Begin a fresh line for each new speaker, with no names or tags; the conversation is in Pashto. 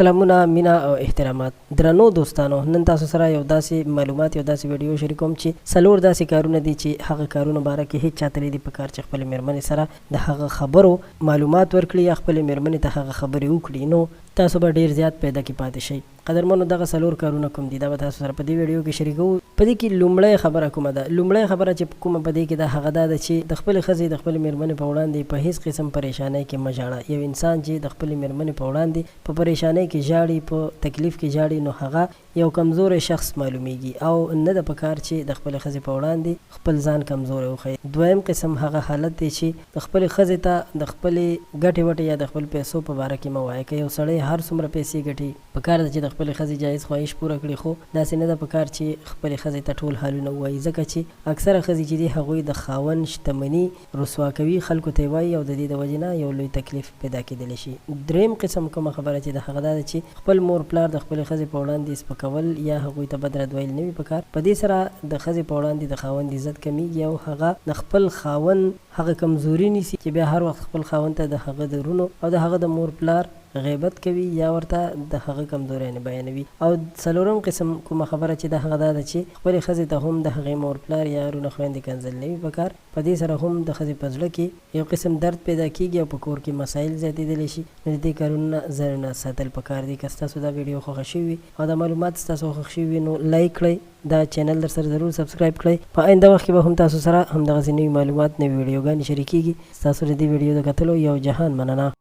سلامونه مینه او احترامات درنو دوستانو نن تاسو سره یو داسې معلومات یو داسې ویډیو شریکوم چې څلور داسې کارونه دي چې هغه کارونو باره کې هیڅ چاته نه دي پکار چې خپلې میرمنې سره د هغه خبرو معلومات ورکړي یا خپلې میرمنې ته هغه خبرې وکړي نو تاسو به ډیر زیات پیدا کې پاتې شئ. قدرمنو دغه څلور کارونه کوم دي دا به تاسو سره په دې ویډیو کې شریکوو. په دې کې لومړی خبره کومه ده؟ لومړی خبره چې کومه په دې کې ده هغه دا ده چې د خپلې ښځې د خپلې میرمنې په وړاندې په هیڅ قسم پریشانۍ کې مه ژاړه یو انسان چې د خپلې میرمنې په وړاندې په پریشانۍ کې ژاړي په تکلیف کې ژاړي نو هغه یو کمزوری شخص معلومیږي او نه ده په کار چې د خپلې ښځې په وړاندې خپل ځان کمزوری وښيي. دویم قسم هغه حالت دی چې د خپلې ښځې ته د خپلې ګټې وټې یا د خپل پیسو په باره کې مه وایه. که یو سړی هر څومره پیسې ګټي، په کار ده چې د خپلې ښځې جایز خواهش پوره کړي، خو داسې نه ده په کار چې خپلې ښځې ته ټول حالونه ووایي، ځکه چې اکثره ښځې چې دي هغوی د خاوند شتمني رسوا کوي، خلکو ته یې وایي او د دې د وجې نه یو لوی تکلیف پیدا کیدلی شي. دریم قسم کومه خبره چې ده هغه دا ده چې خپل مور پلار د خپلې ښځې په وړاندې سپکول یا هغوی ته بد رد ویل نه وي پکار، په دې سره د ښځې په وړاندې د خاوند عزت کمیږي او هغه د خپل خاوند هغه کمزوري نیسي چې بیا هر وخت خپل خاوند ته د هغه د رونو او د هغه د مور پلار غیبت کوي یا ورته د هغه کمزوریانې بیانوي. او څلورم قسم کومه خبره چې ده هغه دا ده چې خپلې ښځې ته هم د هغې مور پلار یا رونه خویندې کنځل نه وي پکار، په دې سره هم د ښځې په زړه کې یو قسم درد پیدا کیږي او په کور کې مسایل زیاتیدلی شي نو د دې کارونو نه ځانونه ساتل پکار دي. که ستاسو دا ویډیو خوښه شوي وي او دا معلومات ستاسو خوښ شوي وي نو لایک کړئ دا چینل درسره ضرور سبسکرایب کړئ په آینده وخت کې به هم تاسو سره همدغسې نوي معلومات نوي ویډیوګانې شریکیږي ستاسو د دې ویډیو د کتلو یو جهان مننه.